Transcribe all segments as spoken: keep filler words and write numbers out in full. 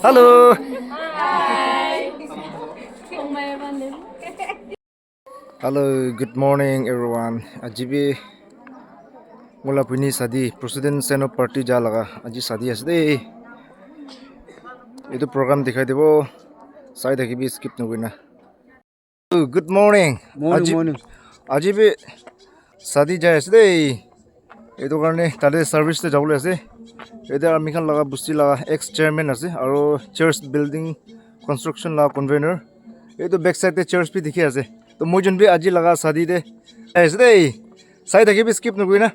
Hello. Hello, good morning everyone. Aji bi mola puni sadi, President Send Off Party ja laga aji sadi ase de. Etu program dikhai dibo, sai thaki bi skip nakurina. Good morning. Morning, aji, morning. Aji bi sadi jai ase de. Etu karne tate service te jabole ase. Ete ami khan laga busti laga ex chairman ase aro church building construction laga convener. Etu back side te church bi dikhi ase. To moi jun bi aji laga sadi te ase de. Sai thaki bi skip nakurina.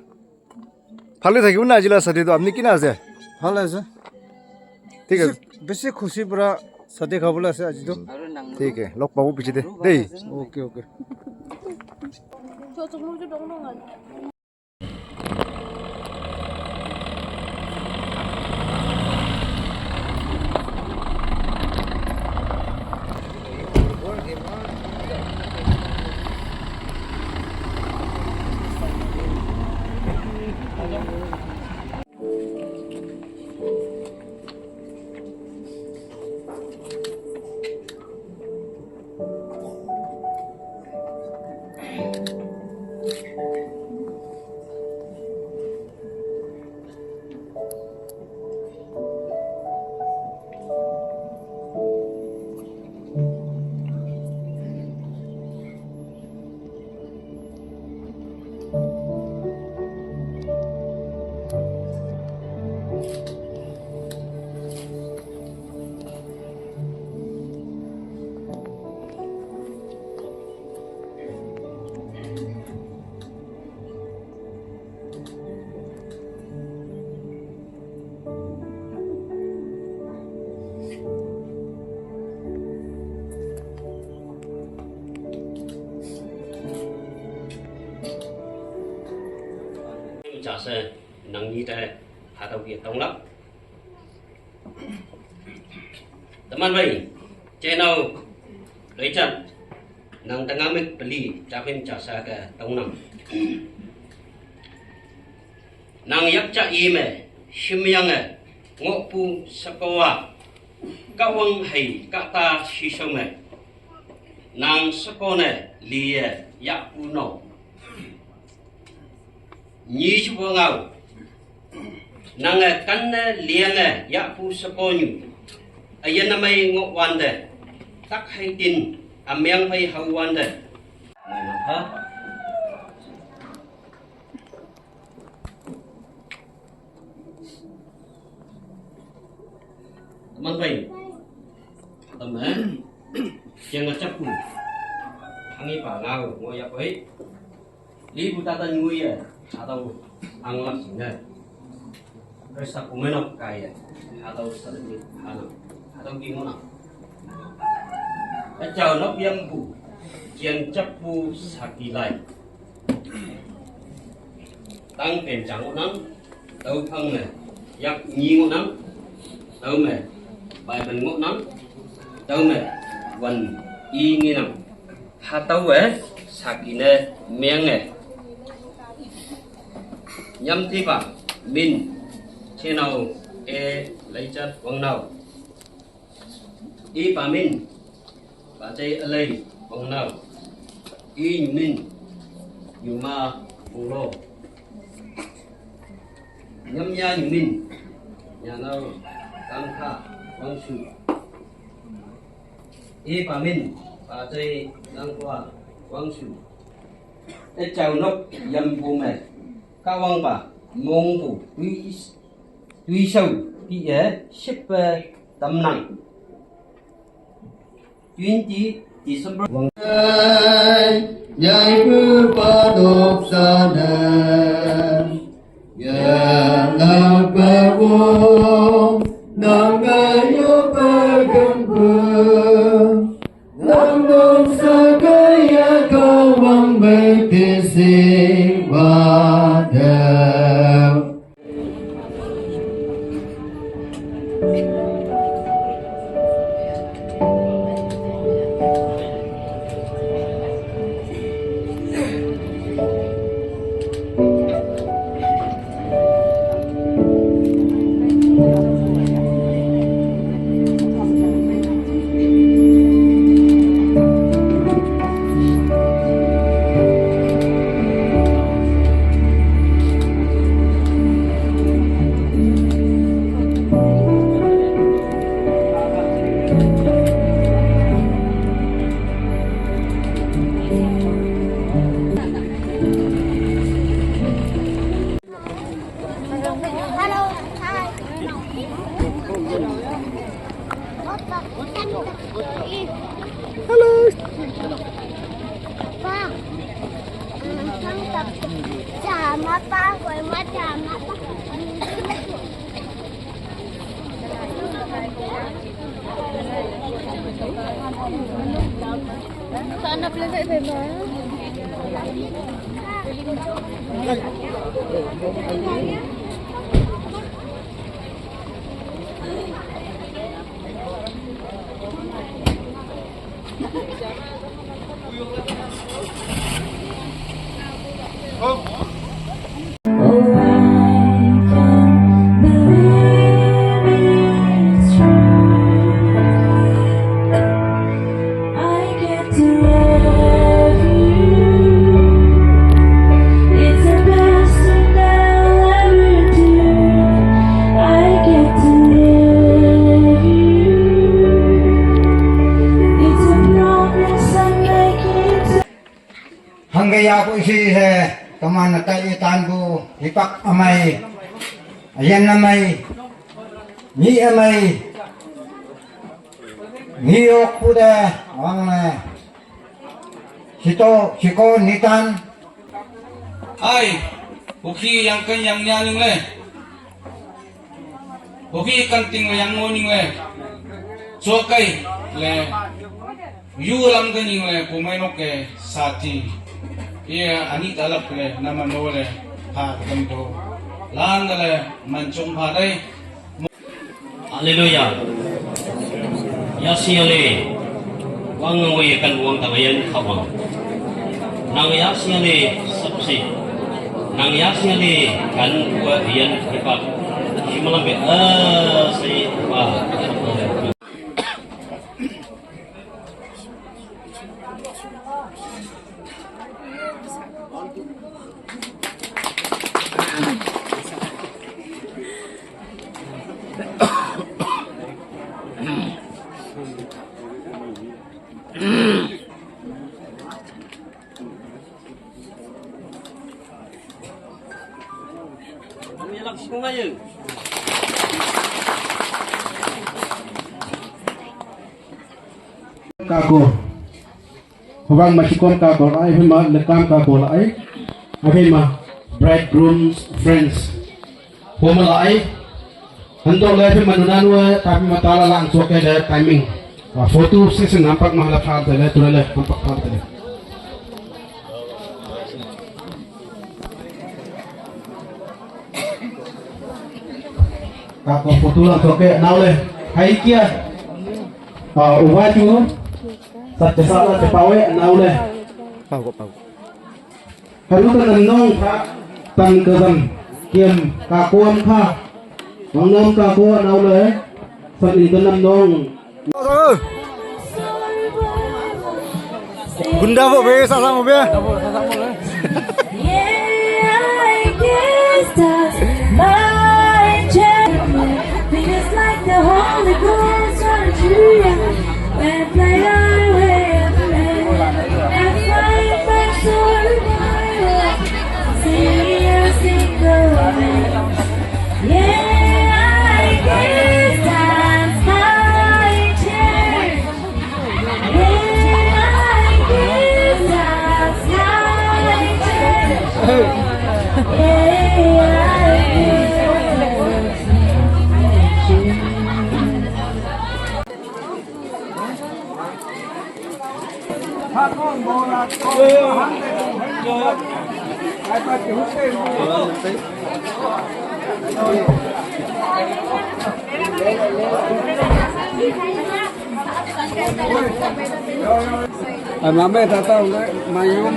Bhale thakibo na aji laga sadi to? Apni kina ase? Bhale ase. Thik ase. Besi, besi khushi pora sadi khabole ase aji to. Thik hai. Log pabo piche te. Dei. Okay, okay. Chase nangni te hatau ki tonglak. Teman bai, chenau, Richard, nang tengah me peli, capin casa ke tongnang. Nang yak ca i me, shimyang e, ngok pu sekowa, kawang hei, kata shisong e. Nang sekone, li e, yak pu no. Nyi shuwa ngau. Nang e kan ne liang e yak pu sekonyu. Ayan namai ngok wande. Tak hai tin, amyang pai hau wande. Ha? Teman pai. Teman. Jangan cepu. Hangi pa ngau, ngau yak pai. Li bu tata nyui ya, atau anglak sini. Resa kumenok kaya, atau sedikit anak, atau gimana? Kacau nok yang bu, kian cepu sakilai. Tang kencang nang, tau phang me, yak nyi nang, tau me, bai ben nang, tau me, wan i ngi nang. Hatau e, sakine meng e. Nyam tipa, min, chenau, e, laichat, wangnau. I pa min, pa chai alai, wangnau. I nyu min, nyu ma, wanglo. Nyam ya nyu min, nyanau, tangkha, wangsu. E pa min, pa chai langkwa, wangsu. E chau nok yam bu me, ka wang pa, mong bu, tui, tui sau, pi e, ship e, tam nang. Twenty December. Wang yai bu pa nok sa ne. Ya na pa wo, na ga yo pa gam bu. Nang dong sa ga ya ka wang bai te se wa de. Hello. Hangge ya ku isi se, teman na tai itan ku, ipak amai, ayan amai, ni amai, ni yok ku de, wang ne, sito, siko nitan. Ai, ukhi yang ken yang nya ning le. Hoki kan ting le yang mo ning le. So kai le. Yu lam ka ning le ko mai nok ke sati. Ye ani talap le nama no le. Ha kan to. Lan da le man chung pha dai. Hallelujah. Ya sia le. Wang ngoi kan wang ta yan kha wang. Nang ya sia le sap si. Nang ya sia le kan wa yan ki pa. Shi ma lam be a sai pa. Kako. Hubang ma shikom kako lai, hima lekam kako lai. Hima bridegroom's friends. Homa lai. Hanto le hima nunanua, tapi matala lang soke le timing. Ah, photo session nampak mahala phar tele, tule le nampak phar tele. Kako photo lang soke, nau le. Hai kia. Ah, uwa chu. Sat chesa la chepawe, nau le. Pau ko pau. Haru ta nam nong pha, tan ka zam, kiam ka kuam pha. Wang nom ka ko nau le, san in ka nam nong. Gunda bo be, sa sa mo be. Yeah, I guess that's my chance. Feels like the Holy Ghost on you. When play away, I find my soul. Mame tata ule mayum.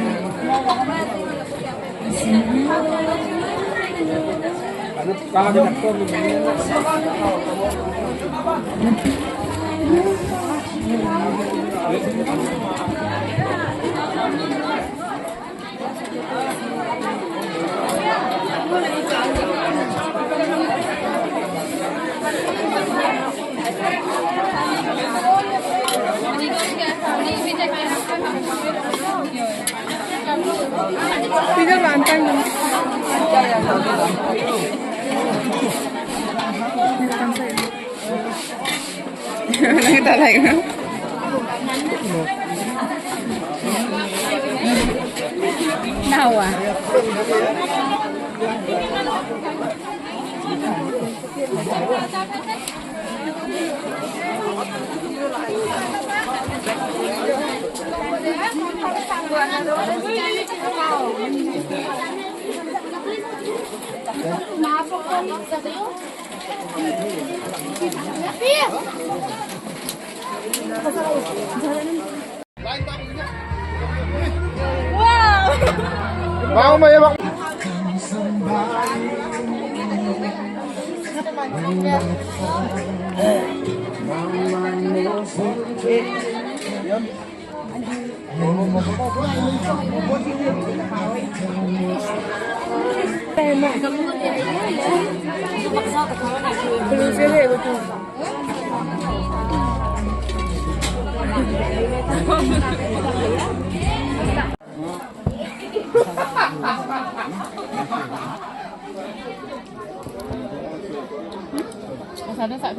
Nakita tayo. Nawa. Wow! Bang, Bang, ya, Bang.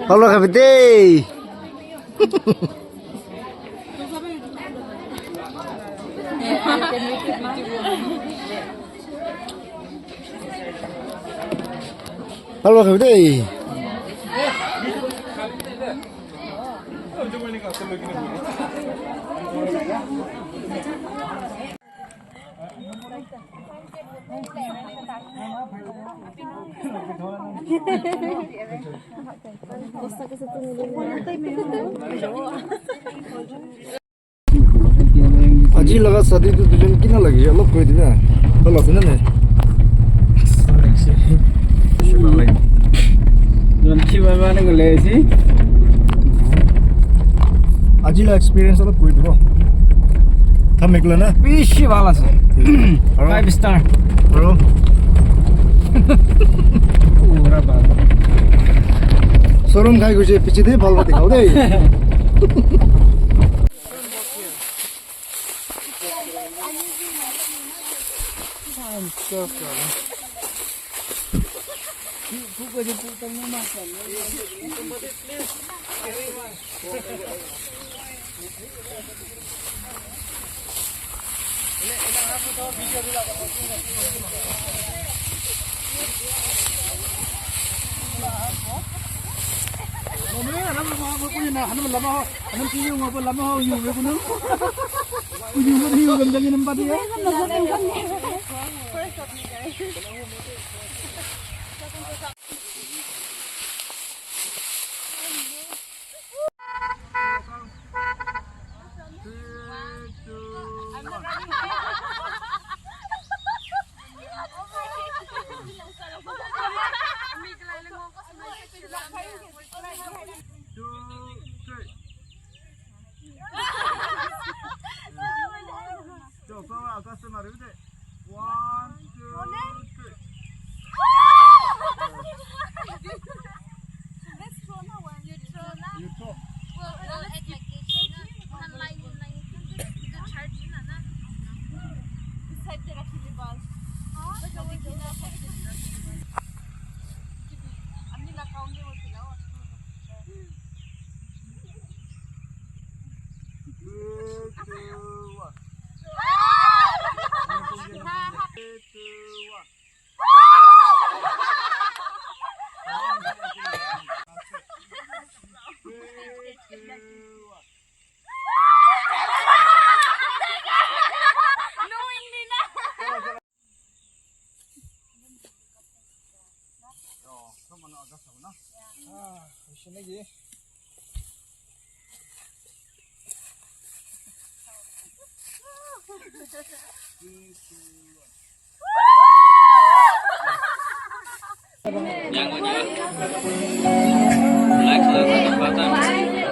Hello, Kapite. Hello, Kapite. Aji laga shadi tu duijon kina lage, olop koi dina. Bhal ase na nai? Aji la experience olop koi dibo. Thamekla na? Bishi bhal ase. Aro? Five star. Aro? Pura bhal. Showroom khai goi je, piche de bhal bhal dikhao de. Two, three. Yo, follow our customer, ready? One, two, three. Let's throw now, one. You throw now. You throw. Well, well, expectation. One line, line. Itu charge na, na. Beside the Rakhi bus. Huh? Beside the Rakhi bus. Amni la kaun de wo pilao. Three, two, one. Three, two, one. Three, two, one. Yang punya. Relax, relax, patah.